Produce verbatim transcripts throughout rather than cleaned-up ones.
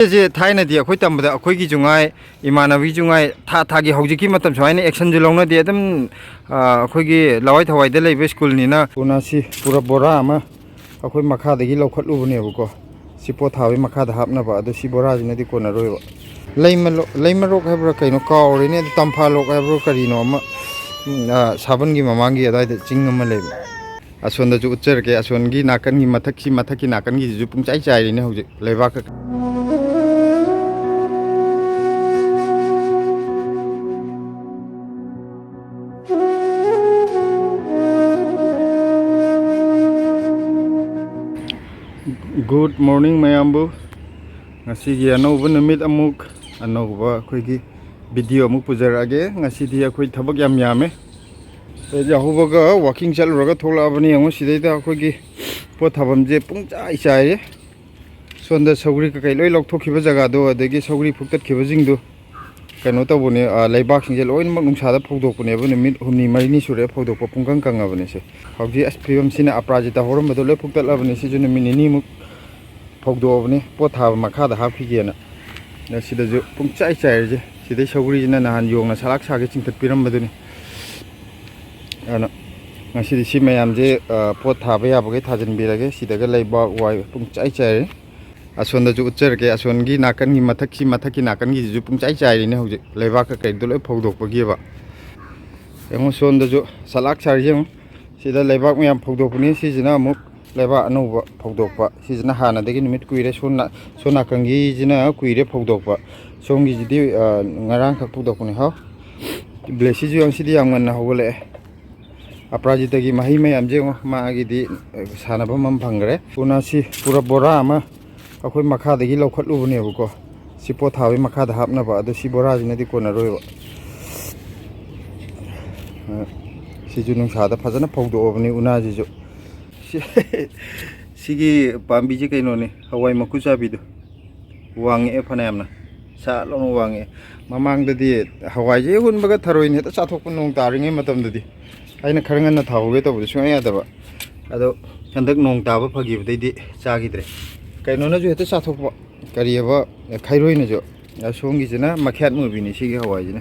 ꯁꯤꯁꯦ ꯊꯥꯏꯅꯗꯤ ꯑꯩꯈꯣꯏ ꯇꯝꯕꯗ ꯑꯩꯈꯣꯏꯒꯤꯁꯨ ꯉꯥꯏ, ꯏꯃꯥꯟꯅꯕꯤꯁꯨ ꯉꯥꯏ, ꯊꯥ ꯊꯥꯒꯤ, ꯍꯧꯖꯤꯛꯀꯤ ꯃꯇꯝ ꯁꯨꯃꯥꯏꯅ actionꯁꯨ ꯂꯧꯅꯗꯦ꯫ ꯑꯗꯨꯝ, ꯑ, ꯑꯩꯈꯣꯏꯒꯤ ꯂꯋꯥꯏ ꯊꯋꯥꯏꯗ ꯂꯩꯕ ꯁ꯭ꯀꯨꯜꯅꯤꯅ꯫ ꯎꯅꯥꯁꯤ ꯄꯨꯔꯥ ꯕꯣꯔꯥ ꯑꯃ ꯑꯩꯈꯣꯏ ꯃꯈꯥꯗꯒꯤ ꯂꯧꯈꯠꯂꯨꯕꯅꯦꯕꯀꯣ, ꯁꯤ ꯄꯣꯠ ꯊꯥꯕꯒꯤ ꯃꯈꯥꯗ ꯍꯥꯞꯅꯕ꯫ ꯑꯗꯣ ꯁꯤ ꯕꯣꯔꯥꯁꯤꯅꯗꯤ ꯀꯣꯟꯅꯔꯣꯏꯕ꯫ ꯂꯩꯃ-, ꯂꯩꯃꯔꯣꯛ ꯍꯥꯏꯕ꯭ꯔꯥ ꯀꯩꯅꯣ ꯀꯥꯎꯔꯦꯅꯦ, ꯑꯗꯨ ꯇꯝꯐꯥꯂꯣꯛ ꯍꯥꯏꯕ꯭ꯔꯣ ꯀꯔꯤꯅꯣ ꯑꯃ, ꯎꯝ, ꯑ, ꯁꯥꯕꯟꯒꯤ ꯃꯃꯥꯡꯒꯤ ꯑꯗꯨꯋꯥꯏꯗ ꯆꯤꯡ ꯑꯃ ꯂꯩꯕ꯫ ꯑꯁꯣꯝꯗꯁꯨ ꯎꯠꯆꯔꯛꯀꯦ, ꯑꯁꯣꯝꯒꯤ ꯅꯥꯀꯟꯒꯤ ꯃꯊꯛꯁꯤ, ꯃꯊꯛꯀꯤ ꯅꯥꯀꯟꯒꯤꯁꯤꯁꯨ ꯄꯨꯡꯆꯥꯏ ꯆꯥꯏꯔꯤꯅꯦ ꯍꯧꯖꯤꯛ ꯂꯩꯕꯥꯛꯀ꯫ Good morning ꯃꯌꯥꯝꯕꯨ꯫ ꯉꯁꯤꯒꯤ ꯑꯅꯧꯕ ꯅꯨꯃꯤꯠ ꯑꯃꯨꯛ, ꯑꯅꯧꯕ ꯑꯩꯈꯣꯏꯒꯤ video ꯑꯃꯨꯛ ꯄꯨꯖꯔꯛꯑꯒꯦ꯫ ꯉꯁꯤꯗꯤ ꯑꯩꯈꯣꯏ ꯊꯕꯛ ꯌꯥꯝ ꯌꯥꯝꯃꯦ꯫ ꯌꯥꯍꯧꯕꯒ walking ꯆꯠꯂꯨꯔꯒ ꯊꯣꯛꯂꯛꯑꯕꯅꯤ꯫ ꯌꯦꯡꯉꯣ, ꯁꯤꯗꯩꯗ ꯑꯩꯈꯣꯏꯒꯤ ꯄꯣꯠ ꯊꯥꯐꯝꯁꯦ ꯄꯨꯡꯆꯥꯏ ꯆꯥꯏꯔꯦ꯫ ꯁꯣꯝꯗ ꯁꯧꯒ꯭ꯔꯤ ꯀꯩꯀꯩ ꯂꯣꯏ ꯂꯧꯊꯣꯛꯈꯤꯕ ꯖꯒꯥꯗꯣ, ꯑꯗꯒꯤ ꯁꯧꯒ꯭ꯔꯤ ꯐꯨꯛꯇꯠꯈꯤꯕꯁꯤꯡꯗꯣ ꯀꯩꯅꯣ ꯇꯧꯕꯅꯦ, ꯑ, ꯂꯩꯕꯥꯛꯁꯤꯡꯁꯦ ꯂꯣꯏꯅꯃꯛ ꯅꯨꯡꯁꯥꯗ ꯐꯧꯗꯣꯛꯄꯅꯦꯕ꯫ ꯅꯨꯃꯤꯠ ꯍꯨꯝꯅꯤ ꯃꯔꯤꯅꯤ ꯁꯨꯔꯦ ꯐꯧꯗꯣꯛꯄ, ꯄꯨꯡꯀꯪ ꯀꯪꯉꯕꯅꯦ ꯁꯦ꯫ ꯍꯧꯖꯤꯛ ꯑꯁ ꯐꯤꯕꯝꯁꯤꯅ ꯑꯄꯔꯥꯖꯤꯇꯥ ꯍꯧꯔꯝꯕꯗꯣ ꯂꯣꯏ ꯐꯨꯛꯇꯠꯂꯕꯅꯦ꯫ ꯁꯤꯁꯨ ꯅꯨꯃꯤꯠ ꯅꯤꯅꯤꯃꯨꯛ ꯐꯧꯗꯣꯛꯑꯕꯅꯦ ꯄꯣꯠ ꯊꯥꯕ ꯃꯈꯥꯗ ꯍꯥꯞꯈꯤꯒꯦꯅ꯫ ꯑꯗ ꯁꯤꯗꯁꯨ ꯄꯨꯡꯆꯥꯏ ꯆꯥꯏꯔꯤꯁꯦ꯫ ꯁꯤꯗꯩ ꯁꯧꯒ꯭ꯔꯤꯁꯤꯅ ꯅꯍꯥꯟ ꯌꯣꯡꯅ ꯁꯂꯥꯛ ꯁꯥꯒꯦ ꯆꯤꯡꯊꯠꯄꯤꯔꯝꯕꯗꯨꯅꯤ꯫ ꯑꯗꯨꯅ ꯉꯁꯤꯗꯤ ꯁꯤ ꯃꯌꯥꯝꯁꯦ, ꯑ, ꯄꯣꯠ ꯊꯥꯕ ꯌꯥꯕꯈꯩ ꯊꯥꯖꯤꯟꯕꯤꯔꯒꯦ꯫ ꯁꯤꯗꯒ ꯂꯩꯕꯥꯛ ꯋꯥꯏ ꯄꯨꯡꯆꯥꯏ ꯆꯥꯏꯔꯦ꯫ ꯑꯁꯣꯝꯗꯁꯨ ꯎꯠꯆꯔꯛꯀꯦ꯫ ꯑꯁꯣꯝꯒꯤ ꯅꯥꯀꯟꯒꯤ ꯃꯊꯛꯁꯤ, ꯃꯊꯛꯀꯤ ꯅꯥꯀꯟꯒꯤꯁꯤꯁꯨ ꯄꯨꯡꯆꯥꯏ ꯆꯥꯏꯔꯤꯅꯦ ꯍꯧꯖꯤꯛ ꯂꯩꯕꯥꯛꯀ ꯀꯩꯗꯣ ꯂꯣꯏ ꯐꯧꯗꯣꯛꯄꯒꯤꯕ꯫ ꯌꯦꯡꯉꯣ, ꯁꯣꯝꯗꯁꯨ ꯁꯂꯥꯛ ꯁꯥꯔꯤꯁꯦ ꯌꯦꯡꯉꯣ꯫ ꯁꯤꯗ ꯂꯩꯕꯥꯛ ꯃꯌꯥꯝ ꯐꯧꯗꯣꯛꯄꯅꯤ꯫ ꯁꯤꯁꯤꯅ ꯑꯃꯨꯛ ꯂꯩꯕꯥꯛ ꯑꯅꯧꯕ ꯐꯧꯗꯣꯛꯄ꯫ ꯁꯤꯁꯤꯅ ꯍꯥꯟꯅꯗꯒꯤ ꯅꯨꯃꯤꯠ ꯀꯨꯏꯔꯦ꯫ ꯁꯣꯝ ꯅꯥ-, ꯁꯣꯝ ꯅꯥꯀꯟꯒꯤꯁꯤꯅ ꯀꯨꯏꯔꯦ ꯐꯧꯗꯣꯛꯄ꯫ ꯁꯣꯝꯒꯤꯁꯤꯗꯤ, ꯑ, ꯉꯔꯥꯡꯈꯛ ꯐꯧꯗꯣꯛꯄꯅꯤ꯫ ꯍꯥꯎ, ꯕ꯭ꯂꯦꯁꯤꯁꯨ ꯌꯦꯡꯉꯣ, ꯁꯤꯗꯤ ꯌꯥꯝ ꯉꯟꯅ ꯍꯧꯒꯠꯂꯛꯑꯦ꯫ ꯑꯄꯔꯥꯖꯤꯇꯥꯒꯤ ꯃꯍꯩ ꯃꯌꯥꯝꯁꯦ ꯌꯦꯡꯉꯣ, ꯃꯥꯒꯤꯗꯤ, ꯑ, ꯁꯥꯟꯅꯐꯝ ꯑꯃ ꯐꯪꯈ꯭ꯔꯦ꯫ ꯎꯅꯥꯁꯤ ꯄꯨꯔꯥ ꯕꯣꯔꯥ ꯑꯃ ꯑꯩꯈꯣꯏ ꯃꯈꯥꯗꯒꯤ ꯂꯧꯈꯠꯂꯨꯕꯅꯦꯕꯀꯣ, ꯁꯤ ꯄꯣꯠ ꯊꯥꯕꯒꯤ ꯃꯈꯥꯗ ꯍꯥꯞꯅꯕ꯫ ꯑꯗꯣ ꯁꯤ ꯕꯣꯔꯥꯁꯤꯅꯗꯤ ꯀꯣꯟꯅꯔꯣꯏꯕ꯫ ꯑ, ꯁꯤꯁꯨ ꯅꯨꯡꯁꯥꯗ ꯐꯖꯅ ꯐꯧꯗꯣꯛꯑꯕꯅꯤ ꯎꯅꯥꯁꯤꯁꯨ꯫ ꯁꯤ-, ꯁꯤꯒꯤ ꯄꯥꯝꯕꯤꯁꯦ ꯀꯩꯅꯣꯅꯤ, ꯍꯋꯥꯏ ꯃꯀꯨ ꯆꯥꯕꯤꯗꯣ꯫ ꯋꯥꯡꯉꯛꯑꯦ ꯐꯅꯌꯥꯝꯅ, ꯁꯥꯠ ꯂꯥꯎꯅ ꯋꯥꯡꯉꯛꯑꯦ꯫ ꯃꯃꯥꯡꯗꯗꯤ ꯍꯋꯥꯏꯁꯦ ꯍꯦꯛ ꯍꯨꯟꯕꯒ ꯊꯔꯣꯏꯅ ꯍꯦꯛꯇ ꯆꯥꯊꯣꯛꯄ, ꯅꯣꯡ ꯇꯥꯔꯤꯉꯩ ꯃꯇꯝꯗꯗꯤ꯫ ꯑꯩꯅ ꯈꯔ ꯉꯟꯅ ꯊꯥꯍꯧꯒꯦ ꯇꯧꯕꯗꯤ ꯁꯨꯡꯌꯥ ꯌꯥꯗꯕ꯫ ꯑꯗꯣ ꯍꯟꯗꯛ ꯅꯣꯡ ꯇꯥꯕ ꯐꯈꯤꯕꯗꯩꯗꯤ ꯆꯥꯈꯤꯗ꯭ꯔꯦ꯫ ꯀꯩꯅꯣꯅꯁꯨ ꯍꯦꯛꯇ ꯆꯥꯊꯣꯛꯄ꯫ ꯀꯔꯤꯑꯕ, ꯈꯩꯔꯣꯏꯅꯁꯨ꯫ ꯑꯁꯣꯝꯒꯤꯁꯤꯅ ꯃꯈ꯭ꯌꯥꯠ ꯃꯨꯕꯤꯅꯤ, ꯁꯤꯒꯤ ꯍꯋꯥꯏꯁꯤꯅ꯫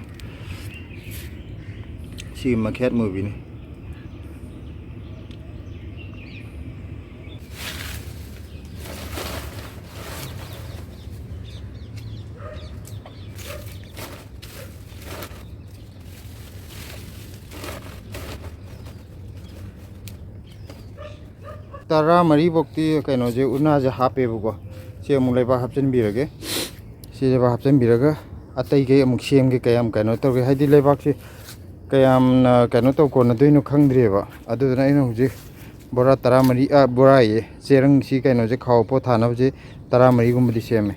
ꯁꯤꯒꯤ ꯃꯈ꯭ꯌꯥꯠ ꯃꯨꯕꯤꯅꯤ꯫ ꯇꯔꯥꯃꯔꯤ ꯐꯥꯎꯗꯤ ꯀꯩꯅꯣꯁꯦ, ꯎꯅꯥꯁꯦ ꯍꯥꯞꯄꯦꯕꯀꯣ꯫ ꯁꯤ ꯑꯃꯨꯛ ꯂꯩꯕꯥꯛ ꯍꯥꯞꯆꯤꯟꯕꯤꯔꯒꯦ꯫ ꯁꯤ ꯂꯩꯕꯥꯛ ꯍꯥꯞꯆꯤꯟꯕꯤꯔꯒ ꯑꯇꯩꯈꯩ ꯑꯃꯨꯛ ꯁꯦꯝꯒꯦ, ꯀꯌꯥꯝ ꯀꯩꯅꯣ ꯇꯧꯒꯦ, ꯍꯥꯏꯗꯤ ꯂꯩꯕꯥꯛꯁꯤ ꯀꯌꯥꯝꯅ ꯀꯩꯅꯣ ꯇꯧ ꯀꯣꯟꯅꯗꯣꯏꯅꯣ ꯈꯪꯗ꯭ꯔꯤꯑꯕ꯫ ꯑꯗꯨꯗꯨꯅ ꯑꯩꯅ ꯍꯧꯖꯤꯛ ꯕꯣꯔꯥ ꯇꯔꯥꯃꯔꯤ, ꯑ, ꯕꯣꯔꯥ ꯑꯌꯦ, ꯆꯦꯔꯪꯁꯤ ꯀꯩꯅꯣꯁꯦ, ꯈꯥꯎ ꯄꯣꯠ ꯊꯥꯅꯕꯁꯦ ꯇꯔꯥꯃꯔꯤꯒꯨꯝꯕꯗꯤ ꯁꯦꯝꯃꯦ꯫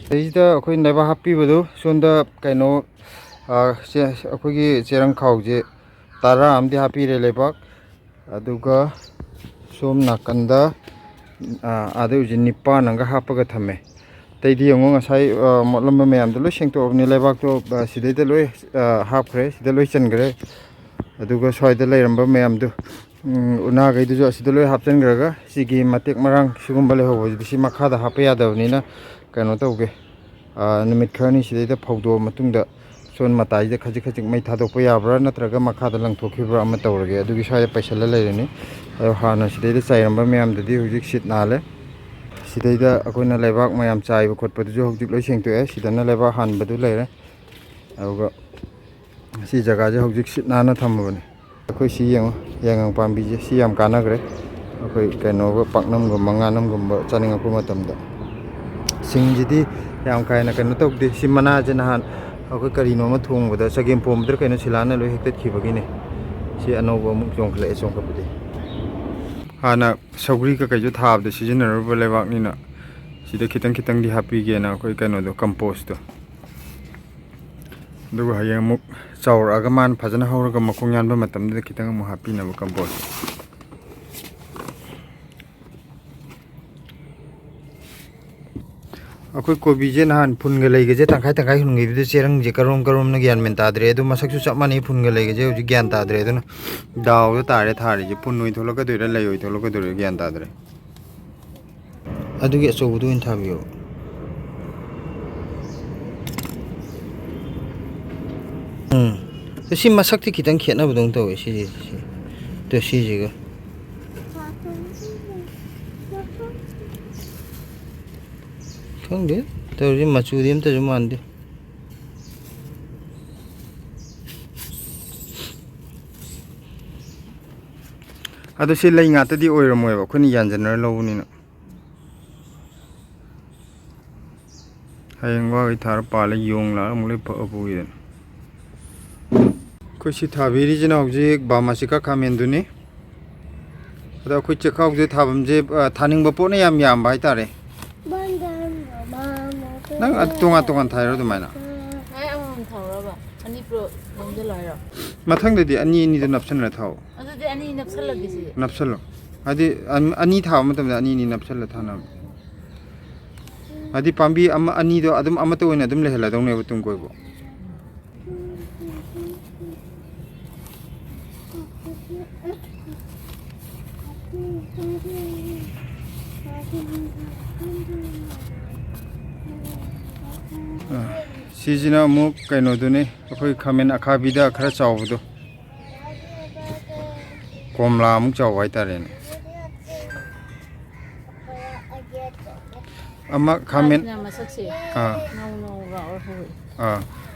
ꯁꯤꯗꯩꯁꯤꯗ ꯑꯩꯈꯣꯏ ꯂꯩꯕꯥꯛ ꯍꯥꯞꯄꯤꯕꯗꯨ, ꯁꯣꯝꯗ ꯀꯩꯅꯣ, ꯑ, ꯆꯦ-, ꯑꯩꯈꯣꯏꯒꯤ ꯆꯦꯔꯪ ꯈꯥꯎꯁꯦ ꯇꯔꯥ ꯑꯃꯗꯤ ꯍꯥꯞꯄꯤꯔꯦ ꯂꯩꯕꯥꯛ꯫ ꯑꯗꯨꯒ ꯁꯣꯝ ꯅꯥꯀꯟꯗ, ꯑ, ꯑꯥꯗ ꯍꯧꯖꯤꯛ ꯅꯤꯄꯥꯟ ꯑꯃꯒ ꯍꯥꯞꯄꯒ ꯊꯝꯃꯦ꯫ ꯑꯇꯩꯗꯤ ꯌꯦꯡꯉꯣ, ꯉꯁꯥꯏ, ꯑ, ꯃꯣꯠꯂꯝꯕ ꯃꯌꯥꯝꯗꯣ ꯂꯣꯏ ꯁꯦꯡꯇꯣꯛꯑꯕꯅꯤ꯫ ꯂꯩꯕꯥꯛꯇꯣ, ꯑ, ꯁꯤꯗꯩꯗ ꯂꯣꯏ, ꯑ, ꯍꯥꯞꯈ꯭ꯔꯦ, ꯁꯤꯗ ꯂꯣꯏ ꯆꯟꯈ꯭ꯔꯦ꯫ ꯑꯗꯨꯒ ꯁ꯭ꯋꯥꯏꯗ ꯂꯩꯔꯝꯕ ꯃꯌꯥꯝꯗꯣ, ꯎꯝ, ꯎꯅꯥꯈꯩꯗꯨꯁꯨ ꯑꯁꯤꯗ ꯂꯣꯏ ꯍꯥꯞꯆꯤꯟꯈ꯭ꯔꯒ, ꯁꯤꯒꯤ ꯃꯇꯦꯛ ꯃꯔꯥꯡ ꯁꯤꯒꯨꯝꯕ ꯂꯩꯍꯧꯕꯁꯤꯗꯤ ꯁꯤ ꯃꯈꯥꯗ ꯍꯥꯞꯄ ꯌꯥꯗꯕꯅꯤꯅ, ꯀꯩꯅꯣ ꯇꯧꯒꯦ, ꯑ, ꯅꯨꯃꯤꯠ ꯈꯔꯅꯤ ꯁꯤꯗꯩꯗ ꯐꯧꯗꯣꯛꯑ ꯃꯇꯨꯡꯗ ꯁꯣꯝ ꯃꯇꯥꯏꯁꯤꯗ ꯈꯖꯤꯛ ꯈꯖꯤꯛ ꯃꯩ ꯊꯥꯗꯣꯛꯄ ꯌꯥꯕ꯭ꯔꯥ ꯅꯠꯇ꯭ꯔꯒ ꯃꯈꯥꯗ ꯂꯪꯊꯣꯛꯈꯤꯕ꯭ꯔꯥ ꯑꯃ ꯇꯧꯔꯒꯦ꯫ ꯑꯗꯨꯒꯤ ꯁ꯭ꯋꯥꯏꯗ ꯄꯩꯁꯜꯂ ꯂꯩꯔꯅꯤ꯫ ꯑꯗꯣ ꯍꯥꯟꯅ ꯁꯤꯗꯩꯗ ꯆꯥꯏꯔꯝꯕ ꯃꯌꯥꯝꯗꯨꯗꯤ ꯍꯧꯖꯤꯛ ꯁꯤꯠ ꯅꯥꯜꯂꯦ꯫ ꯁꯤꯗꯩꯗ ꯑꯩꯈꯣꯏꯅ ꯂꯩꯕꯥꯛ ꯃꯌꯥꯝ ꯆꯥꯏꯕ ꯈꯣꯠꯄꯗꯨꯁꯨ ꯍꯧꯖꯤꯛ ꯂꯣꯏ ꯁꯦꯡꯇꯣꯛꯑꯦ꯫ ꯁꯤꯗꯅ ꯂꯩꯕꯥꯛ ꯍꯥꯟꯕꯗꯨ ꯂꯩꯔꯦ꯫ ꯑꯗꯨꯒ ꯁꯤ ꯖꯒꯥꯁꯦ ꯍꯧꯖꯤꯛ ꯁꯤꯠ ꯅꯥꯟꯅ ꯊꯝꯃꯕꯅꯦ꯫ ꯑꯩꯈꯣꯏ ꯁꯤ ꯌꯦꯡꯉꯣ, ꯌꯥꯏꯉꯪ ꯄꯥꯝꯕꯤꯁꯦ, ꯁꯤ ꯌꯥꯝ ꯀꯥꯟꯅꯈ꯭ꯔꯦ꯫ ꯑꯩꯈꯣꯏ ꯀꯩꯅꯣꯒ, ꯄꯥꯛꯅꯝꯒꯨꯝꯕ, ꯉꯥꯅꯝꯒꯨꯝꯕ ꯆꯥꯅꯤꯡꯉꯛꯄ ꯃꯇꯝꯗ꯫ ꯁꯤꯡꯁꯤꯗꯤ ꯌꯥꯝ ꯀꯥ ꯍꯦꯟꯅ ꯀꯩꯅꯣ ꯇꯧꯗꯦ꯫ ꯁꯤ ꯃꯅꯥꯁꯦ ꯅꯍꯥꯟ ꯑꯩꯈꯣꯏ ꯀꯔꯤꯅꯣꯃ ꯊꯣꯡꯕꯗ, ꯆꯒꯦꯝ ꯄꯣꯝꯕꯗ ꯀꯩꯅꯣ, ꯁꯤꯂꯥꯅ ꯂꯣꯏ ꯍꯦꯛꯇꯠꯈꯤꯕꯒꯤꯅꯦ꯫ ꯁꯤ ꯑꯅꯧꯕ ꯑꯃꯨꯛ ꯆꯣꯡꯈꯠꯂꯛꯑꯦ, ꯆꯣꯡꯈꯠꯄꯗꯤ꯫ ꯍꯥꯟꯅ ꯁꯧꯒ꯭ꯔꯤ ꯀꯀꯩꯁꯨ ꯊꯥꯕꯗ ꯁꯤꯖꯤꯟꯅꯔꯨꯕ ꯂꯩꯕꯥꯛꯅꯤꯅ ꯁꯤꯗ ꯈꯤꯇꯪ ꯈꯤꯇꯪꯗꯤ ꯍꯥꯞꯄꯤꯒꯦꯅ ꯑꯩꯈꯣꯏ ꯀꯩꯅꯣꯗꯣ, ꯀꯝꯄꯣꯁꯇꯣ꯫ ꯑꯗꯨꯒ ꯍꯌꯦꯡ ꯑꯃꯨꯛ ꯆꯥꯎꯔꯛꯑꯒ ꯃꯥꯅ ꯐꯖꯅ ꯍꯧꯔꯒ ꯃꯈꯣꯡ ꯌꯥꯟꯕ ꯃꯇꯝꯗꯨꯗ ꯈꯤꯇꯪ ꯑꯃꯨꯛ ꯍꯥꯞꯄꯤꯅꯕ ꯀꯝꯄꯣꯁ꯫ ꯑꯩꯈꯣꯏ ꯀꯣꯕꯤꯁꯦ ꯅꯍꯥꯟ ꯐꯨꯟꯒ ꯂꯩꯒꯁꯦ ꯇꯪꯈꯥꯏ ꯇꯪꯈꯥꯏ ꯍꯨꯟꯈꯤꯕꯗ ꯆꯦꯔꯪꯁꯦ ꯀꯔꯣꯝ ꯀꯔꯣꯝꯅ ꯒ꯭ꯌꯥꯟ ꯃꯦꯟ ꯇꯥꯗ꯭ꯔꯦ꯫ ꯑꯗꯨ ꯃꯁꯛꯁꯨ ꯆꯞ ꯃꯥꯟꯅꯩ, ꯐꯨꯟꯒ ꯂꯩꯒꯁꯦ ꯍꯧꯖꯤꯛ ꯒ꯭ꯌꯥꯟ ꯇꯥꯗ꯭ꯔꯦ꯫ ꯑꯗꯨꯅ ꯗꯥꯎꯗ ꯇꯥꯔꯦ ꯊꯥꯔꯤꯁꯦ, ꯐꯨꯟ ꯑꯣꯏ ꯊꯣꯛꯂꯛꯀꯗꯣꯏꯔꯥ ꯂꯩ ꯑꯣꯏ ꯊꯣꯛꯂꯛꯀꯗꯣꯏꯔꯥ ꯒ꯭ꯌꯥꯟ ꯇꯥꯗ꯭ꯔꯦ꯫ ꯑꯗꯨꯒꯤ ꯑꯆꯧꯕꯗꯣ ꯑꯣꯏꯅ ꯊꯥꯕꯤꯌꯣ꯫ ꯎꯝ꯫ ꯁꯤ ꯃꯁꯛꯇꯤ ꯈꯤꯇꯪ ꯈꯦꯠꯅꯕꯗꯧꯅ ꯇꯧꯋꯦ ꯁꯤꯁꯦ꯫ ꯁꯤ꯫ ꯇꯣ ꯁꯤꯁꯤꯒ꯫ ꯈꯪꯗꯦ꯫ ꯇꯧꯔꯤꯁꯦ ꯃꯆꯨꯗꯤ ꯑꯝꯇꯁꯨ ꯃꯥꯟꯗꯦ꯫ ꯑꯗꯣ ꯁꯤ ꯂꯩ ꯉꯥꯛꯇꯗꯤ ꯑꯣꯏꯔꯝꯃꯣꯏꯕ, ꯑꯩꯈꯣꯏꯅ ꯌꯥꯟꯖꯟꯅꯔ ꯂꯧꯕꯅꯤꯅ꯫ ꯍꯌꯦꯡ ꯋꯥꯒꯤ ꯊꯥꯔ ꯄꯥꯜꯂ ꯌꯣꯡ ꯂꯥꯛꯑ ꯑꯃꯨꯛ ꯂꯣꯏ ꯐꯛꯑ ꯄꯨꯈꯤꯗꯅ꯫ ꯑꯩꯈꯣꯏ ꯁꯤ ꯊꯥꯕꯤꯔꯤꯁꯤꯅ ꯍꯧꯖꯤꯛ ꯕꯥꯃꯥꯁꯤꯀꯥ ꯈꯥꯃꯦꯟꯗꯨꯅꯤ꯫ ꯑꯗꯣ ꯑꯩꯈꯣꯏ ꯆꯦꯛꯈꯥꯎꯁꯦ ꯊꯥꯐꯝꯁꯦ, ꯑ, ꯊꯥꯅꯤꯡꯕ ꯄꯣꯠꯅ ꯌꯥꯝ ꯌꯥꯝꯕ ꯍꯥꯏꯇꯥꯔꯦ꯫ ꯅꯪ ꯑꯗꯨ ꯇꯣꯉꯥꯟ ꯇꯣꯉꯥꯟ ꯊꯥꯏꯔꯣ ꯑꯗꯨꯃꯥꯏꯅ? ꯑꯩ ꯑꯃꯃꯝ ꯊꯥꯎꯔꯕ? ꯑꯅꯤ ꯄꯨꯂꯞ ꯅꯝꯁꯤꯜꯂꯣ ꯍꯥꯏꯔꯣ? ꯃꯊꯪꯗꯗꯤ ꯑꯅꯤ ꯑꯅꯤꯗ ꯅꯞꯁꯤꯟꯅ ꯊꯥꯎ꯫ ꯑꯗꯨꯗꯤ ꯑꯅꯤ ꯅꯞꯁꯜꯂꯒꯦ ꯁꯤꯗꯤ꯫ ꯅꯞꯁꯜꯂꯣ꯫ ꯍꯥꯏꯗꯤ ꯑꯟ-, ꯑꯅꯤ ꯊꯥꯕ ꯃꯇꯝꯗ ꯑꯅꯤ ꯑꯅꯤ ꯅꯞꯁꯜꯂ ꯊꯥꯅꯕ꯫ ꯍꯥꯏꯗꯤ ꯄꯥꯝꯕꯤ ꯑꯃ ꯑꯅꯤꯗꯣ ꯑꯗꯨꯝ ꯑꯃꯠꯇ ꯑꯣꯏꯅ ꯑꯗꯨꯝ ꯂꯩꯍꯜꯂꯗꯧꯅꯦꯕ ꯇꯨꯡ ꯀꯣꯏꯕꯨ꯫ ꯑ, ꯁꯤꯁꯤꯅ ꯑꯃꯨꯛ ꯀꯩꯅꯣꯗꯨꯅꯤ, ꯑꯩꯈꯣꯏ ꯈꯥꯃꯦꯟ ꯑꯈꯥꯕꯤꯗ ꯈꯔ ꯆꯥꯎꯕꯗꯣ꯫ ꯀꯣꯝꯂꯥꯃꯨꯛ ꯆꯥꯎꯕ ꯍꯥꯏꯇꯥꯔꯦꯅꯦ꯫ ꯑꯃ ꯈꯥꯃꯦꯟ ꯃꯥꯁꯤꯅ ꯃꯁꯛꯁꯦ ꯑꯥ꯫ ꯅꯧ ꯅꯧ ꯂꯥꯎꯔ ꯍꯧꯔꯛꯑꯦ꯫ ꯑꯥ,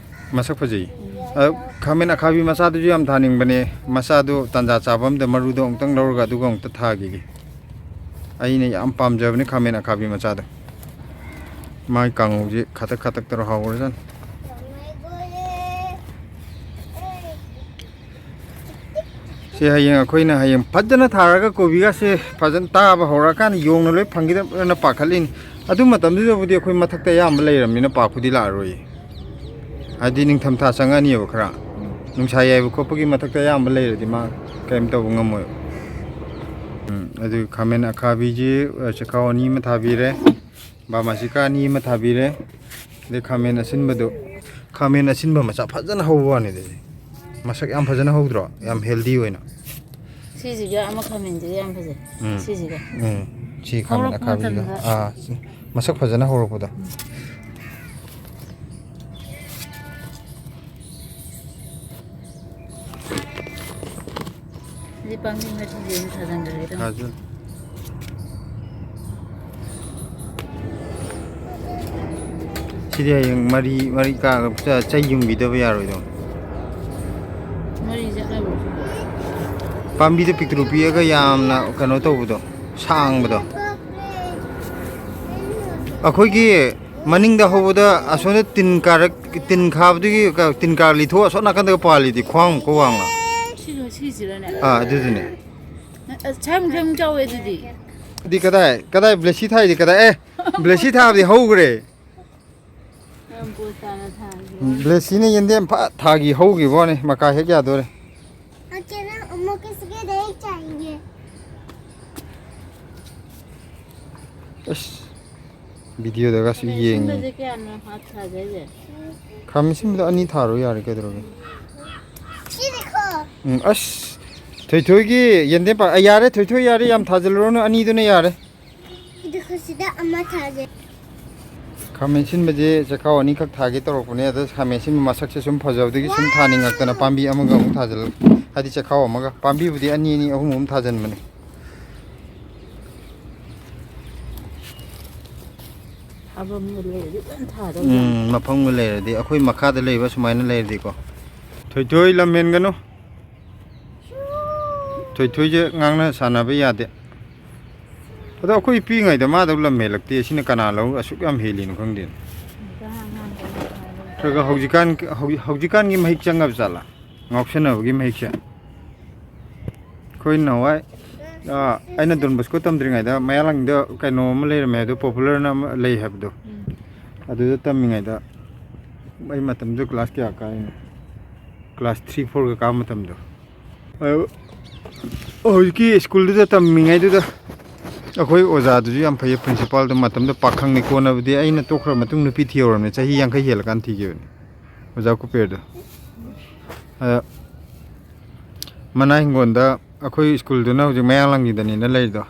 ꯃꯁꯛ ꯐꯖꯩ꯫ ꯎꯝ꯫ ꯑꯗꯣ ꯈꯥꯃꯦꯟ ꯑꯈꯥꯕꯤ ꯃꯆꯥꯗꯨꯁꯨ ꯌꯥꯝ ꯊꯥꯅꯤꯡꯕꯅꯦ꯫ ꯃꯆꯥꯗꯨ ꯇꯥꯟꯖꯥ ꯆꯥꯕ ꯑꯝꯗ ꯃꯔꯨꯗꯣ ꯑꯃꯨꯛꯇꯪ ꯂꯧꯔꯒ ꯑꯗꯨꯒ ꯑꯃꯨꯛꯇ ꯊꯥꯈꯤꯒꯦ꯫ ꯑꯩꯅ ꯌꯥꯝ ꯄꯥꯝꯖꯕꯅꯤ ꯈꯥꯃꯦꯟ ꯑꯈꯥꯕꯤ ꯃꯆꯥꯗꯣ꯫ ꯃꯥꯒꯤ ꯀꯥꯡꯉꯧꯁꯦ ꯈꯥꯇꯛ ꯈꯥꯇꯛ ꯇꯧꯔ ꯍꯥꯎꯈ꯭ꯔꯖꯥꯠꯅꯤ꯫ ꯁꯤ ꯍꯌꯦꯡ ꯑꯩꯈꯣꯏꯅ ꯍꯌꯦꯡ ꯐꯖꯅ ꯊꯥꯔꯒ ꯀꯣꯕꯤꯒꯁꯦ ꯐꯖꯅ ꯇꯥꯕ ꯍꯧꯔꯛꯑꯀꯥꯟꯗ ꯌꯣꯡꯅ ꯂꯣꯏ ꯐꯪꯈꯤꯗꯕꯅ ꯄꯥꯈꯠꯂꯤꯅꯤ꯫ ꯑꯗꯨ ꯃꯇꯝꯗꯨꯗꯕꯨꯗꯤ ꯑꯩꯈꯣꯏ ꯃꯊꯛꯇ ꯑꯌꯥꯝꯕ ꯂꯩꯔꯕꯅꯤꯅ ꯄꯥꯛꯄꯨꯗꯤ ꯂꯥꯛꯑꯔꯣꯏꯌꯦ꯫ ꯍꯥꯏꯗꯤ ꯅꯤꯡꯊꯝꯊꯥ ꯆꯪꯉꯛꯑꯅꯤꯕ ꯈꯔ꯫ ꯎꯝ꯫ ꯅꯨꯡꯁꯥ ꯌꯥꯏꯕ ꯈꯣꯠꯄꯒꯤ ꯃꯊꯛꯇ ꯑꯌꯥꯝꯕ ꯂꯩꯔꯗꯤ ꯃꯥ ꯀꯔꯤꯝ ꯇꯧꯕ ꯉꯝꯃꯣꯏ꯫ ꯎꯝ, ꯑꯗꯨ ꯈꯥꯃꯦꯟ ꯑꯈꯥꯕꯤꯁꯤ, ꯑ, ꯆꯦꯈꯥꯎ ꯑꯅꯤ ꯑꯃ ꯊꯥꯕꯤꯔꯦ, ꯕꯥꯃꯥꯁꯤꯀꯥ ꯑꯅꯤ ꯑꯃ ꯊꯥꯕꯤꯔꯦ, ꯑꯗꯩ ꯈꯥꯃꯦꯟ ꯑꯁꯤꯟꯕꯗꯣ, ꯈꯥꯃꯦꯟ ꯑꯁꯤꯟꯕ ꯃꯆꯥ ꯐꯖꯅ ꯍꯧꯕ ꯋꯥꯅꯤꯗ꯫ ꯃꯁꯛ ꯌꯥꯝ ꯐꯖꯅ ꯍꯧꯗ꯭ꯔꯣ? ꯌꯥꯝ ꯍꯦꯜꯗꯤ ꯑꯣꯏꯅ꯫ ꯁꯤꯁꯤꯒ ꯑꯃ ꯈꯥꯃꯦꯟꯁꯤꯒ ꯌꯥꯝ ꯐꯖꯩ꯫ ꯎꯝ꯫ ꯁꯤꯁꯤꯒ꯫ ꯎꯝ꯫ ꯁꯤ ꯈꯥꯃꯦꯟ ꯍꯧꯔꯛꯄ ꯑꯈꯥꯕꯤꯁꯤꯒ꯫ ꯃꯇꯝꯗ꯫ ꯑꯥ, ꯁꯤ ꯃꯁꯛ ꯐꯖꯅ ꯍꯧꯔꯛꯄꯗꯣ꯫ ꯁꯤ ꯄꯥꯝꯕꯤ ꯃꯔꯤꯁꯦ ꯑꯣꯏꯅ ꯊꯥꯖꯤꯟꯈ꯭ꯔꯒꯦ ꯇꯧꯅꯤ꯫ ꯊꯥꯖꯤꯜ-꯫ ꯁꯤꯗꯤ ꯍꯌꯦꯡ ꯃꯔꯤ, ꯃꯔꯤ ꯀꯥꯔꯒ ꯆ-, ꯆꯩ ꯌꯨꯡꯕꯤꯗꯕ ꯌꯥꯔꯣꯏꯗꯧꯅꯤ꯫ ꯃꯔꯤ ꯆꯠꯂꯕ꯭ꯔꯣ ꯁꯤꯕꯣ? ꯄꯥꯝꯕꯤꯗ ꯄꯤꯛꯇ꯭ꯔꯨ ꯄꯤꯛꯑꯒ ꯌꯥꯝꯅ ꯀꯩꯅꯣ ꯇꯧꯕꯗꯣ, ꯁꯥꯡꯕꯗꯣ꯫ ꯑꯩꯈꯣꯏꯒꯤ ꯃꯅꯤꯡꯗ ꯍꯧꯕꯗ ꯑꯁꯣꯝꯗ ꯇꯤꯟ ꯀꯥꯔꯛ-, ꯇꯤꯟ ꯈꯥꯕꯗꯨꯒꯤ ꯀ-, ꯇꯤꯟ ꯀꯥꯔꯛ ꯂꯤꯊꯣꯛ ꯑꯁꯣꯝ ꯅꯥꯀꯟꯗꯒ ꯄꯥꯜꯂꯤꯗꯤ ꯈ꯭ꯋꯥꯡꯃꯨꯛꯀ ꯋꯥꯡꯅ꯫ ꯁꯤꯔꯣ, ꯁꯤꯁꯤꯔꯅꯦ? ꯑꯥ, ꯑꯗꯨꯗꯨꯅꯦ꯫ ꯑꯁ, ꯁ꯭ꯋꯥꯏꯃꯨꯛ ꯁ꯭ꯋꯥꯏꯃꯨꯛ ꯆꯥꯎꯋꯦ ꯑꯗꯨꯗꯤ꯫ ꯑꯗꯨꯗꯤ ꯀꯗꯥꯏ, ꯀꯗꯥꯏ ꯕ꯭ꯂꯦꯁꯤ ꯊꯥꯏꯗꯤ ꯀꯗꯥꯏ? ꯑꯦ, ꯕ꯭ꯂꯦꯁꯤ ꯊꯥꯕꯗꯤ ꯍꯧꯈ꯭ꯔꯦ꯫ ꯌꯥꯝ ꯄꯣꯁ ꯇꯥꯅ ꯊꯥꯈꯤꯕ ꯋꯥꯅꯤ꯫ ꯕ꯭ꯂꯦꯁꯤꯅ ꯌꯦꯟꯗꯦꯝ ꯐ ꯊꯥꯒꯤ ꯍꯧꯈꯤꯕ ꯋꯥꯅꯤ, ꯃꯀꯥ ꯍꯦꯛ ꯌꯥꯗꯣꯔꯦ꯫ ꯍꯧꯖꯤꯛꯅ ꯑꯃꯨꯛꯀ ꯁꯤꯒꯗ ꯍꯦꯛ ꯆꯥꯏꯒꯦ꯫ ꯑꯁ, ꯚꯤꯗꯤꯑꯣꯗꯒꯁꯨ ꯌꯦꯡꯉꯤ꯫ ꯑꯁꯤꯟꯕꯁꯦ ꯀꯌꯥꯅꯣ ꯍꯥꯞ ꯊꯥꯗꯣꯏꯁꯦ? ꯈꯥꯃꯦꯟ ꯑꯁꯤꯟꯕꯗ ꯑꯅꯤ ꯊꯥꯔꯣ, ꯌꯥꯔꯦ, ꯀꯩꯗꯧꯔꯒꯦ? ꯁꯤꯗꯤꯀꯣ꯫ ꯎꯝ, ꯑꯁ, ꯊꯣꯏꯊꯣꯏꯒꯤ ꯌꯦꯟꯗꯦꯝ ꯄꯥ-, ꯑ, ꯌꯥꯔꯦ, ꯊꯣꯏꯊꯣꯏ, ꯌꯥꯔꯦ, ꯌꯥꯝ ꯊꯥꯖꯤꯜꯂꯨꯔꯅꯨ, ꯑꯅꯤꯗꯨꯅ ꯌꯥꯔꯦ꯫ ꯑꯗꯨꯒ ꯁꯤꯗ ꯑꯃ ꯊꯥꯒꯦ꯫ ꯈꯥꯃꯦꯟ ꯑꯁꯤꯟꯕꯁꯦ ꯆꯦꯈꯥꯎ ꯑꯅꯤꯈꯛ ꯊꯥꯒꯦ ꯇꯧꯔꯛꯄꯅꯦ, ꯑꯗ ꯈꯥꯃꯦꯟ ꯑꯁꯤꯟꯕ ꯃꯁꯛꯁꯦ ꯁꯨꯝ ꯐꯖꯕꯗꯒꯤ ꯁꯨꯝ ꯊꯥꯅꯤꯡꯉꯛꯇꯅ ꯄꯥꯝꯕꯤ ꯑꯃꯒ ꯑꯃꯨꯛ ꯊꯥꯖꯤꯜꯂꯛ-, ꯍꯥꯏꯗꯤ ꯆꯦꯈꯥꯎ ꯑꯃꯒ, ꯄꯥꯝꯕꯤꯕꯨꯗꯤ ꯑꯅꯤ ꯑꯅꯤ, ꯑꯍꯨꯝ ꯑꯍꯨꯝ ꯊꯥꯖꯤꯟꯕꯅꯦ꯫ ꯊꯥꯐꯝꯒ ꯂꯩꯔꯗꯤ ꯂꯣꯏ ꯊꯥꯗꯧ ꯖꯥꯠꯅꯤ꯫ ꯎꯝ, ꯃꯐꯝꯒ ꯂꯩꯔꯗꯤ꯫ ꯑꯩꯈꯣꯏ ꯃꯈꯥꯗ ꯂꯩꯕ ꯁꯨꯃꯥꯏꯅ ꯂꯩꯔꯗꯤꯀꯣ꯫ ꯊꯣꯏꯊꯣꯏ, ꯂꯝ ꯍꯦꯟꯒꯅꯨ꯫ ꯊꯣꯏꯊꯣꯏꯁꯦ ꯉꯥꯡꯅ ꯁꯥꯟꯅꯕ ꯌꯥꯗꯦ꯫ ꯑꯗꯣ ꯑꯩꯈꯣꯏ ꯄꯤꯛꯏꯉꯩꯗ ꯃꯥꯗꯧ ꯂꯝ ꯍꯦꯜꯂꯛꯇꯦ꯫ ꯁꯤꯅ ꯀꯅꯥ ꯂꯧ ꯑꯁꯨꯛ ꯌꯥꯝ ꯍꯦꯜꯂꯤꯅꯣ ꯈꯪꯗꯦ꯫ ꯈꯔ ꯈꯔ ꯍꯧꯖꯤꯛꯀꯥꯟ, ꯍꯧꯖꯤꯛ-, ꯍꯧꯖꯤꯛꯀꯥꯟꯒꯤ ꯃꯍꯤꯛ ꯆꯪꯉꯕ ꯖꯥꯠꯂꯥ? ꯉꯥꯎꯁꯟꯅꯕꯒꯤ ꯃꯍꯤꯛꯁꯦ꯫ ꯑꯩꯈꯣꯏ ꯅꯍꯥꯟꯋꯥꯏ, ꯑ, ꯑꯩꯅ ꯗꯣꯟ ꯕꯣꯁꯀꯣ ꯇꯝꯗ꯭ꯔꯤꯉꯩꯗ ꯃꯌꯥꯡꯂꯥꯡꯗ ꯀꯩꯅꯣ ꯑꯃ ꯂꯩꯔꯝꯃꯦ, ꯑꯗꯣ ꯄꯣꯄꯨꯂꯔꯅ ꯑꯃ ꯂꯩ ꯍꯥꯏꯕꯗꯣ꯫ ꯎꯝ꯫ ꯑꯗꯨꯗ ꯇꯝꯃꯤꯉꯩꯗ ꯑꯩ ꯃꯇꯝꯗꯨ ꯀ꯭ꯂꯥꯁ ꯀꯌꯥ ꯀꯥꯏꯅꯣ? ꯀ꯭ꯂꯥꯁ ꯊ꯭ꯔꯤ ꯐꯣꯔꯒ ꯀꯥꯕ ꯃꯇꯝꯗꯣ꯫ ꯑꯗꯨ ꯍꯧꯖꯤꯛꯀꯤ ꯁ꯭ꯀꯨꯜꯗꯨꯗ ꯇꯝꯃꯤꯉꯩꯗꯨꯗ ꯑꯩꯈꯣꯏ ꯑꯣꯖꯥꯗꯨꯁꯨ ꯌꯥꯝ ꯐꯩꯌꯦ, ꯄ꯭ꯔꯤꯟꯁꯤꯄꯥꯜꯗꯣ꯫ ꯃꯇꯝꯗꯨꯗ ꯄꯥꯈꯪꯅꯤ꯫ ꯀꯣꯟꯅꯕꯨꯗꯤ ꯑꯩꯅ ꯇꯣꯛꯈ꯭ꯔ ꯃꯇꯨꯡ ꯅꯨꯄꯤ ꯊꯤꯍꯧꯔꯕꯅꯦ, ꯆꯍꯤ ꯌꯥꯡꯈꯩ ꯍꯦꯜꯂꯀꯥꯟꯗ ꯊꯤꯈꯤꯕꯅꯤ ꯑꯣꯖꯥ ꯀꯨꯄꯦꯔꯗꯣ꯫ ꯑꯗ ꯃꯅꯥ ꯍꯤꯡꯒꯣꯜꯗ ꯑꯩꯈꯣꯏ ꯁ꯭ꯀꯨꯜꯗꯨꯅ ꯍꯧꯖꯤꯛ ꯃꯌꯥꯡ ꯂꯝꯒꯤꯗꯅꯤꯅ ꯂꯩꯔꯤꯗꯣ꯫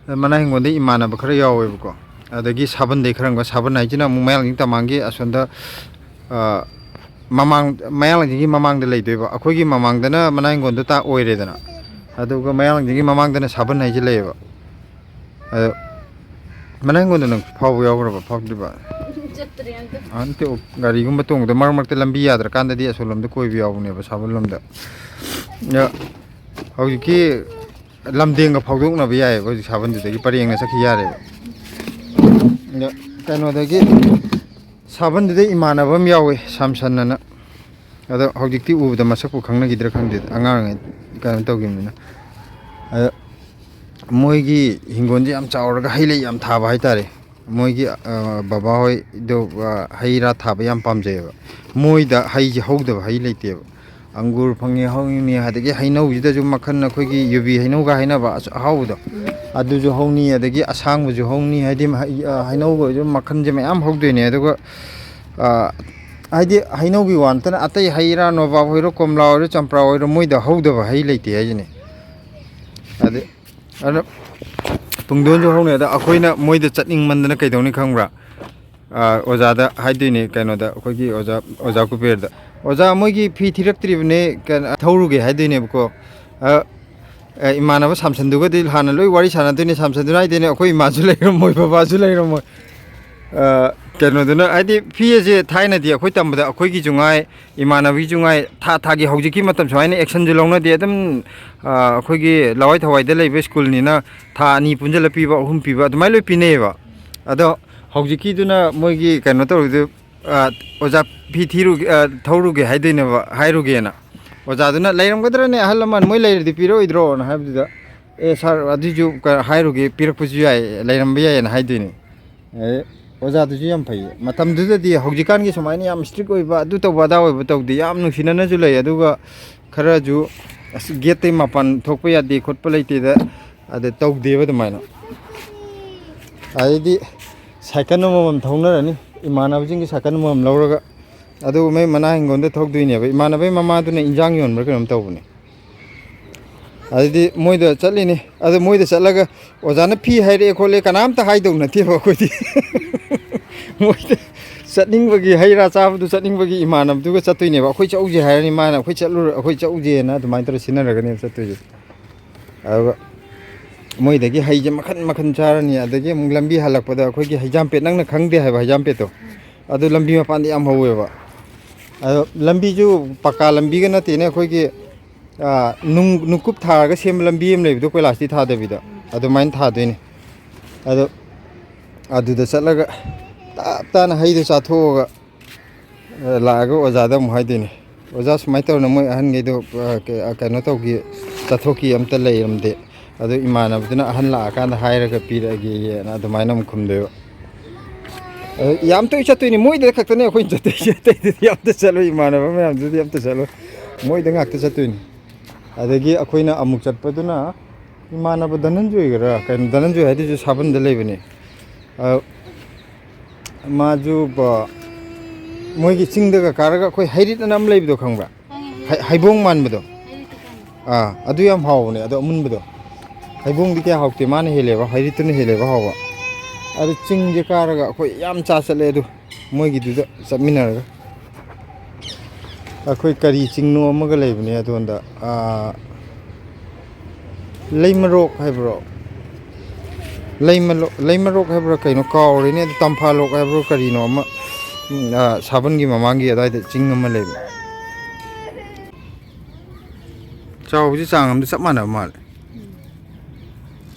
ꯑꯗ ꯃꯅꯥ ꯍꯤꯡꯒꯣꯜꯗ ꯏꯃꯥꯟꯅꯕ ꯈꯔ ꯌꯥꯎꯋꯦꯕꯀꯣ꯫ ꯑꯗꯒꯤ ꯁꯥꯕꯟꯗꯩ ꯈꯔ ꯑꯃꯒ, ꯁꯥꯕꯟ ꯍꯥꯏꯁꯤꯅ ꯑꯃꯨꯛ ꯃꯌꯥꯡꯂꯥꯡꯕꯤꯝ ꯇꯝꯃꯥꯡꯒꯤ ꯑꯁꯣꯝꯗ, ꯑ, ꯃꯃꯥꯡ, ꯃꯌꯥꯡꯂꯥꯡꯕꯤꯝꯒꯤ ꯃꯃꯥꯡꯗ ꯂꯩꯗꯣꯏꯕ꯫ ꯑꯩꯈꯣꯏꯒꯤ ꯃꯃꯥꯡꯗꯅ ꯃꯅꯥ ꯍꯤꯡꯒꯣꯜꯗꯣ ꯇꯥ ꯑꯣꯏꯔꯦꯗꯅ, ꯑꯗꯨꯒ ꯃꯌꯥꯡꯂꯥꯡꯕꯤꯝꯒꯤ ꯃꯃꯥꯡꯗꯅ ꯁꯥꯕꯟ ꯍꯥꯏꯁꯦ ꯂꯩꯌꯦꯕ꯫ ꯑꯗꯣ ꯃꯅꯥ ꯍꯤꯡꯒꯣꯜꯗ ꯅꯪ ꯐꯥꯎꯕ ꯌꯥꯎꯈ꯭ꯔꯕ, ꯐꯥꯎꯗ꯭ꯔꯤꯕ? ꯆꯠꯇ꯭ꯔꯤ ꯑꯝꯇ꯫ ꯑꯥ, ꯅꯠꯇꯦ, ꯑꯣ, ꯒꯥꯔꯤꯒꯨꯝꯕ ꯇꯣꯡꯕꯗ ꯃꯔꯛ ꯃꯔꯛꯇ ꯂꯝꯕꯤ ꯌꯥꯗ꯭ꯔꯀꯥꯟꯗꯗꯤ ꯑꯁꯣꯝꯂꯣꯝꯗ ꯀꯣꯏꯕ ꯌꯥꯎꯕꯅꯦꯕ, ꯁꯥꯕꯟꯂꯣꯝꯗ꯫ ꯑꯗꯣ ꯍꯧꯖꯤꯛꯀꯤ ꯂꯝꯗꯦꯡꯒ ꯐꯥꯎꯗꯣꯛꯅꯕ ꯌꯥꯏꯑꯕ, ꯍꯧꯖꯤꯛ ꯁꯥꯕꯟꯗꯨꯗꯒꯤ ꯄꯔꯦꯡꯅ ꯆꯠꯈꯤ ꯌꯥꯔꯦꯕ꯫ ꯑꯗꯣ ꯀꯩꯅꯣꯗꯒꯤ, ꯁꯥꯕꯟꯗꯨꯗ ꯏꯃꯥꯟꯅꯕ ꯑꯃ ꯌꯥꯎꯋꯦ, ꯁꯥꯝꯁꯟ ꯑꯅ꯫ ꯑꯗꯣ ꯍꯧꯖꯤꯛꯇꯤ ꯎꯕꯗ ꯃꯁꯛꯄꯨ ꯈꯪꯅꯈꯤꯗ꯭ꯔꯥ ꯈꯪꯗꯦ, ꯑꯉꯥꯡ ꯑꯣꯏꯔꯤꯉꯩ ꯀꯩꯅꯣ ꯇꯧꯈꯤꯕꯅꯤꯅ꯫ ꯑꯗꯣ ꯃꯣꯏꯒꯤ ꯍꯤꯡꯒꯣꯜꯁꯦ ꯌꯥꯝ ꯆꯥꯎꯔꯒ ꯍꯩ ꯂꯩ ꯌꯥꯝ ꯊꯥꯕ ꯍꯥꯏꯇꯥꯔꯦ꯫ ꯃꯣꯏꯒꯤ, ꯑ, ꯕꯕꯥꯍꯣꯏꯗꯣ, ꯑ, ꯍꯩ ꯔꯥ ꯊꯥꯕ ꯌꯥꯝ ꯄꯥꯝꯖꯩꯌꯦꯕ꯫ ꯃꯣꯏꯗ ꯍꯩꯁꯦ ꯍꯧꯗꯕ ꯍꯩ ꯂꯩꯇꯦꯕ꯫ ꯑꯪꯒꯨꯔ ꯐꯪꯉꯤ, ꯍꯧꯅꯤ, ꯑꯗꯒꯤ ꯍꯩꯅꯧꯁꯤꯗꯁꯨ ꯃꯈꯜ, ꯑꯩꯈꯣꯏꯒꯤ ꯌꯨꯕꯤ ꯍꯩꯅꯧꯒ ꯍꯥꯏꯅꯕ ꯑꯁ-, ꯑꯍꯥꯎꯕꯗꯣ, ꯎꯝ꯫ ꯑꯗꯨꯁꯨ ꯍꯧꯅꯤ, ꯑꯗꯒꯤ ꯑꯁꯥꯡꯕꯁꯨ ꯍꯧꯅꯤ, ꯍꯥꯏꯗꯤ ꯃꯍꯩ-, ꯑ, ꯍꯩꯅꯧꯒꯁꯨ ꯃꯈꯜꯁꯦ ꯃꯌꯥꯝ ꯍꯧꯗꯣꯏꯅꯦ꯫ ꯑꯗꯨꯒ, ꯑ, ꯍꯥꯏꯗꯤ ꯍꯩꯅꯧꯒꯤ ꯋꯥ ꯅꯠꯇꯅ ꯑꯇꯩ ꯍꯩ ꯔꯥ, ꯅꯣꯕꯥꯞ ꯑꯣꯏꯔꯣ, ꯀꯣꯝꯂꯥ ꯑꯣꯏꯔꯣ, ꯆꯝꯄ꯭ꯔꯥ ꯑꯣꯏꯔꯣ, ꯃꯣꯏꯗ ꯍꯧꯗꯕ ꯍꯩ ꯂꯩꯇꯦ ꯍꯥꯏꯁꯤꯅꯦ꯫ ꯑꯗꯩ, ꯑꯗꯣ ꯄꯨꯡꯗꯣꯟꯁꯨ ꯍꯧꯅꯩ꯫ ꯑꯗ ꯑꯩꯈꯣꯏꯅ ꯃꯣꯏꯗ ꯆꯠꯅꯤꯡꯃꯟꯗꯅ ꯀꯩꯗꯧꯅꯤ ꯈꯪꯕ꯭ꯔꯥ? ꯑ, ꯑꯣꯖꯥꯗ ꯍꯥꯏꯗꯣꯏꯅꯦ, ꯀꯩꯅꯣꯗ, ꯑꯩꯈꯣꯏꯒꯤ ꯑꯣꯖꯥ, ꯑꯣꯖꯥ ꯀꯨꯕꯦꯔꯗ, "ꯑꯣꯖꯥ, ꯃꯣꯏꯒꯤ ꯐꯤ ꯊꯤꯔꯛꯇ꯭ꯔꯤꯕꯅꯦ, ꯀꯩꯅꯣ, ꯊꯧꯔꯨꯒꯦ" ꯍꯥꯏꯗꯣꯏꯅꯦꯕꯀꯣ꯫ ꯑ, ꯑ, ꯏꯃꯥꯟꯅꯕ ꯁꯥꯝꯁꯟꯗꯨꯒꯗꯤ ꯍꯥꯟꯅ ꯂꯣꯏ ꯋꯥꯔꯤ ꯁꯥꯟꯅꯗꯣꯏꯅꯦ꯫ ꯁꯥꯝꯁꯟꯗꯨꯅ ꯍꯥꯏꯗꯣꯏꯅꯦ, "ꯑꯩꯈꯣꯏ ꯏꯃꯥꯁꯨ ꯂꯩꯔꯝꯃꯣꯏ, ꯕꯕꯥꯁꯨ ꯂꯩꯔꯝꯃꯣꯏ"꯫ ꯑ, ꯀꯩꯅꯣꯗꯨꯅ, ꯍꯥꯏꯗꯤ, ꯐꯤ ꯑꯁꯦ ꯊꯥꯏꯅꯗꯤ ꯑꯩꯈꯣꯏ ꯇꯝꯕꯗ ꯑꯩꯈꯣꯏꯒꯤꯁꯨ ꯉꯥꯏ, ꯏꯃꯥꯟꯅꯕꯒꯤꯁꯨ ꯉꯥꯏ, ꯊꯥ ꯊꯥꯒꯤ, ꯍꯧꯖꯤꯛꯀꯤ ꯃꯇꯝ ꯁꯨꯃꯥꯏꯅ action ꯁꯨ ꯂꯧꯅꯗꯦ꯫ ꯑꯗꯨꯝ, ꯑ, ꯑꯩꯈꯣꯏꯒꯤ ꯂꯋꯥꯏ ꯊꯋꯥꯏꯗ ꯂꯩꯕ ꯁ꯭ꯀꯨꯜꯅꯤꯅ ꯊꯥ ꯑꯅꯤ ꯄꯨꯟꯁꯤꯜꯂ ꯄꯤꯕ, ꯑꯍꯨꯝ ꯄꯤꯕ, ꯑꯗꯨꯃꯥꯏꯅ ꯂꯣꯏ ꯄꯤꯅꯩꯌꯦꯕ꯫ ꯑꯗꯣ ꯍꯧꯖꯤꯛꯀꯤꯗꯨꯅ ꯃꯣꯏꯒꯤ ꯀꯩꯅꯣ ꯇꯧꯔꯤꯗꯨ, ꯑ, "ꯑꯣꯖꯥ, ꯐꯤ ꯊꯤꯔꯨꯒꯦ, ꯑ, ꯊꯧꯔꯨꯒꯦ ꯍꯥꯏꯗꯣꯏꯅꯦꯕ, ꯍꯥꯏꯔꯨꯒꯦꯅ"꯫ ꯑꯣꯖꯥꯗꯨꯅ, "ꯂꯩꯔꯝꯒꯗ꯭ꯔꯅꯦ, ꯑꯍꯜ ꯂꯃꯟ ꯃꯣꯏ ꯂꯩꯔꯗꯤ ꯄꯤꯔꯛꯑꯣꯏꯗ꯭ꯔꯣꯅ?" ꯍꯥꯏꯕꯗꯨꯗ, "ꯑꯦ ꯁꯥꯔ, ꯑꯗꯨꯏꯁꯨ ꯀ-, ꯍꯥꯏꯔꯨꯒꯦ, ꯄꯤꯔꯛꯄꯁꯨ ꯌꯥꯏ, ꯂꯩꯔꯝꯕ ꯌꯥꯏꯌꯦꯅ" ꯍꯥꯏꯗꯣꯏꯅꯦ꯫ ꯑꯗꯩ ꯑꯣꯖꯥꯗꯨꯁꯨ ꯌꯥꯝ ꯐꯩꯌꯦ꯫ ꯃꯇꯝꯗꯨꯗꯗꯤ ꯍꯧꯖꯤꯛꯀꯥꯟꯒꯤ ꯁꯨꯃꯥꯏꯅ ꯌꯥꯝ ꯏꯁꯇ꯭ꯔꯤꯛ ꯑꯣꯏꯕ, ꯑꯗꯨ ꯇꯧꯕ ꯑꯗꯥ ꯑꯣꯏꯕ ꯇꯧꯗꯦ, ꯌꯥꯝ ꯅꯨꯡꯁꯤꯅꯅꯁꯨ ꯂꯩ꯫ ꯑꯗꯨꯒ ꯈꯔꯁꯨ ꯑꯁ ꯒꯦꯠꯇꯩ ꯃꯄꯥꯟ ꯊꯣꯛꯄ ꯌꯥꯗꯦ ꯈꯣꯠꯄ ꯂꯩꯇꯦꯗ, ꯑꯗ ꯇꯧꯗꯦꯕ ꯑꯗꯨꯃꯥꯏꯅ꯫ ꯑꯗꯩꯗꯤ ꯁꯥꯏꯀꯜ ꯑꯃꯃꯝ ꯊꯧꯅꯔꯅꯤ, ꯏꯃꯥꯟꯅꯕꯁꯤꯡꯒꯤ ꯁꯥꯏꯀꯜ ꯑꯃꯃꯝ ꯂꯧꯔꯒ꯫ ꯑꯗꯨꯒ ꯃꯣꯏ ꯃꯅꯥ ꯍꯤꯡꯒꯣꯜꯗ ꯊꯧꯗꯣꯏꯅꯦꯕ꯫ ꯏꯃꯥꯟꯅꯕꯒꯤ ꯃꯃꯥꯗꯨꯅ ꯏꯟꯖꯥꯡ ꯌꯣꯟꯕ꯭ꯔꯥ ꯀꯩꯅꯣꯝ ꯇꯧꯕꯅꯦ꯫ ꯑꯗꯨꯗꯤ ꯃꯣꯏꯗ ꯆꯠꯂꯤꯅꯤ꯫ ꯑꯗꯨ ꯃꯣꯏꯗ ꯆꯠꯂꯒ ꯑꯣꯖꯥꯅ ꯐꯤ ꯍꯥꯏꯔꯛꯑꯦ ꯈꯣꯠꯂꯦ ꯀꯅꯥꯝꯇ ꯍꯥꯏꯗꯧ ꯅꯠꯇꯦꯕ ꯑꯩꯈꯣꯏꯗꯤ꯫ ꯃꯣꯏꯗ ꯆꯠꯅꯤꯡꯕꯒꯤ, ꯍꯩ ꯔꯥ ꯆꯥꯕꯗꯨ ꯆꯠꯅꯤꯡꯕꯒꯤ ꯏꯃꯥꯟꯅꯕꯗꯨꯒ ꯆꯠꯇꯣꯏꯅꯦꯕ꯫ ꯑꯩꯈꯣꯏ ꯆꯠꯍꯧꯁꯦ ꯍꯥꯏꯔꯅꯤ ꯃꯥꯅ, "ꯑꯩꯈꯣꯏ ꯆꯠꯂꯨꯔ-, ꯑꯩꯈꯣꯏ ꯆꯠꯍꯧꯁꯦꯅ" ꯑꯗꯨꯃꯥꯏꯅ ꯇꯧꯔ ꯁꯤꯟꯅꯔꯒꯅꯦꯕ ꯆꯠꯇꯣꯏꯁꯦ꯫ ꯑꯗꯨꯒ ꯃꯣꯏꯗꯒꯤ ꯍꯩꯁꯦ ꯃꯈꯟ ꯃꯈꯟ ꯆꯥꯔꯅꯤ꯫ ꯑꯗꯒꯤ ꯑꯃꯨꯛ ꯂꯝꯕꯤ ꯍꯜꯂꯛꯄꯗ ꯑꯩꯈꯣꯏꯒꯤ ꯍꯩꯖꯥꯝꯄꯦꯠ, ꯅꯪꯅ ꯈꯪꯗꯦ ꯍꯥꯏꯕ ꯍꯩꯖꯥꯝꯄꯦꯠꯇꯣ, ꯑꯗꯨ ꯂꯝꯕꯤ ꯃꯄꯥꯟꯗ ꯌꯥꯝ ꯍꯧꯋꯦꯕ꯫ ꯑꯗꯣ ꯂꯝꯕꯤꯁꯨ ꯄꯀꯥ ꯂꯝꯕꯤꯒ ꯅꯠꯇꯦꯅꯦ, ꯑꯩꯈꯣꯏꯒꯤ, ꯑꯥ, ꯅꯨꯡ, ꯅꯨꯡꯀꯨꯞ ꯊꯥꯔꯒ ꯁꯦꯝꯕ ꯂꯝꯕꯤ ꯑꯃ ꯂꯩꯕꯗꯣ, ꯀꯣꯏꯂꯥꯁꯇꯤ ꯊꯥꯗꯕꯤꯗ, ꯑꯗꯨꯃꯥꯏꯅ ꯊꯥꯗꯣꯏꯅꯦ꯫ ꯑꯗꯣ ꯑꯗꯨꯗ ꯆꯠꯂꯒ ꯇꯞ ꯇꯥꯅ ꯍꯩꯗꯣ ꯆꯥꯊꯣꯛꯑꯒ, ꯑ, ꯂꯥꯛꯑꯒ ꯑꯣꯖꯥꯗ ꯑꯃꯨꯛ ꯍꯥꯏꯗꯣꯏꯅꯦ, "ꯑꯣꯖꯥ, ꯁꯨꯃꯥꯏꯅ ꯇꯧꯗꯅ ꯃꯣꯏ ꯑꯍꯟꯈꯩꯗꯣ, ꯑ, ꯀ-, ꯑ, ꯀꯩꯅꯣ ꯇꯧꯈꯤ, ꯆꯠꯊꯣꯛꯈꯤ, ꯑꯝꯇ ꯂꯩꯔꯝꯗꯦ꯫ ꯑꯗꯨ ꯏꯃꯥꯟꯅꯕꯗꯨꯅ ꯑꯍꯟ ꯂꯥꯛꯑꯀꯥꯟꯗ ꯍꯥꯏꯔꯒ ꯄꯤꯔꯛꯑꯒꯦꯌꯦꯅ" ꯑꯗꯨꯃꯥꯏꯅ ꯑꯃꯨꯛ ꯈꯨꯝꯗꯣꯏꯕ꯫ ꯑꯗꯨ ꯌꯥꯝ ꯇꯣꯏ ꯆꯠꯇꯣꯏꯅꯤ, ꯃꯣꯏꯗ ꯈꯛꯇꯅꯦ ꯑꯩꯈꯣꯏꯅ ꯆꯠꯇꯣꯏꯁꯦ, ꯑꯇꯩꯗꯗꯤ ꯑꯝꯇ ꯆꯠꯂꯣꯏ, ꯏꯃꯥꯟꯅꯕ ꯃꯌꯥꯝꯗꯨꯗꯤ ꯑꯝꯇ ꯆꯠꯂꯣꯏ, ꯃꯣꯏꯗ ꯉꯥꯛꯇ ꯆꯠꯇꯣꯏꯅꯤ꯫ ꯑꯗꯒꯤ ꯑꯩꯈꯣꯏꯅ ꯑꯃꯨꯛ ꯆꯠꯄꯗꯨꯅ ꯏꯃꯥꯟꯅꯕ ꯙꯅꯟꯖꯣꯏꯒꯔ ꯀꯩꯅꯣ, ꯙꯅꯟꯖꯣꯏ ꯍꯥꯏꯗꯨꯁꯨ ꯁꯥꯕꯟꯗ ꯂꯩꯕꯅꯦ꯫ ꯑ, ꯃꯥꯁꯨ ꯕ-, ꯃꯣꯏꯒꯤ ꯆꯤꯡꯗꯒ ꯀꯥꯔꯒ ꯑꯩꯈꯣꯏ ꯍꯩꯔꯤꯠ ꯑꯅ ꯑꯃ ꯂꯩꯕꯗꯣ ꯈꯪꯕ꯭ꯔꯥ? ꯈꯪꯉꯦ, ꯍꯩ-, ꯍꯩꯕꯣꯡ ꯃꯥꯟꯕꯗꯣ꯫ ꯍꯩꯔꯤꯠꯇꯤ ꯈꯪꯉꯦ꯫ ꯑꯥ, ꯑꯗꯨ ꯌꯥꯝ ꯍꯥꯎꯕꯅꯦ, ꯑꯗꯣ ꯑꯃꯨꯟꯕꯗꯣ꯫ ꯍꯩꯕꯣꯡꯗꯤ ꯀꯌꯥ ꯍꯥꯎꯇꯦ, ꯃꯥꯅ ꯍꯦꯜꯂꯦꯕ, ꯍꯩꯔꯤꯠꯇꯨꯅ ꯍꯦꯜꯂꯦꯕ ꯍꯥꯎꯕ꯫ ꯑꯗꯨ ꯆꯤꯡꯁꯦ ꯀꯥꯔꯒ ꯑꯩꯈꯣꯏ ꯌꯥꯝ ꯆꯥ ꯆꯠꯂꯦ ꯑꯗꯨ꯫ ꯃꯣꯏꯒꯤꯗꯨꯗ ꯆꯠꯃꯤꯟꯅꯔꯒ ꯑꯩꯈꯣꯏ ꯀꯔꯤ ꯆꯤꯡꯅꯣ ꯑꯃꯒ ꯂꯩꯕꯅꯦ ꯑꯗꯣꯝꯗ, ꯑꯥ, ꯂꯩꯃꯔꯣꯛ ꯍꯥꯏꯕ꯭ꯔꯣ? ꯂꯩꯃꯂꯣ-, ꯂꯩꯃꯔꯣꯛ ꯍꯥꯏꯕ꯭ꯔꯥ ꯀꯩꯅꯣ ꯀꯥꯎꯔꯦꯅꯦ꯫ ꯑꯗꯨ ꯇꯝꯐꯥꯂꯣꯛ ꯍꯥꯏꯕ꯭ꯔꯣ ꯀꯔꯤꯅꯣ ꯑꯃ, ꯎꯝ, ꯑꯥ, ꯁꯥꯕꯟꯒꯤ ꯃꯃꯥꯡꯒꯤ ꯑꯗꯨꯋꯥꯏꯗ ꯆꯤꯡ ꯑꯃ ꯂꯩꯕꯅꯦ꯫ ꯆꯥꯎꯕꯁꯤ ꯆꯥꯡ ꯑꯃꯗ ꯆꯞ ꯃꯥꯟꯅꯕ ꯃꯥꯜꯂꯦ꯫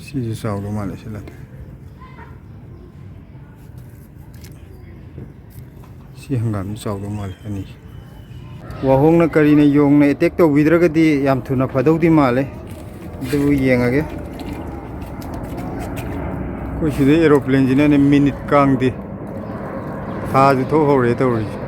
ꯁꯤꯁꯨ ꯆꯥꯎꯗꯧ ꯃꯥꯜꯂꯦ ꯁꯤ ꯂꯥꯛꯇꯦ꯫ ꯁꯤ ꯍꯪꯒꯥꯝꯁꯤ ꯆꯥꯎꯗꯧ ꯃꯥꯜꯂꯦ ꯑꯅꯤꯁꯤ꯫ ꯋꯥꯍꯣꯡꯅ ꯀꯔꯤꯅ ꯌꯣꯡꯅ ꯑꯦꯇꯦꯛ ꯇꯧꯕꯤꯗ꯭ꯔꯒꯗꯤ ꯌꯥꯝ ꯊꯨꯅ ꯐꯗꯧꯗꯤ ꯃꯥꯜꯂꯦ꯫ ꯑꯗꯨꯕꯨ ꯌꯦꯡꯉꯒꯦ꯫ ꯑꯩꯈꯣꯏ ꯁꯤꯗ ꯑꯦꯔꯣꯄ꯭ꯂꯦꯟꯁꯤꯅꯅꯦ ꯃꯤꯅꯤꯠ ꯀꯥꯡꯗꯦ꯫ ꯊꯥꯁꯨ ꯊꯣꯛꯍꯧꯔꯦ ꯇꯧꯔꯤꯁꯦ꯫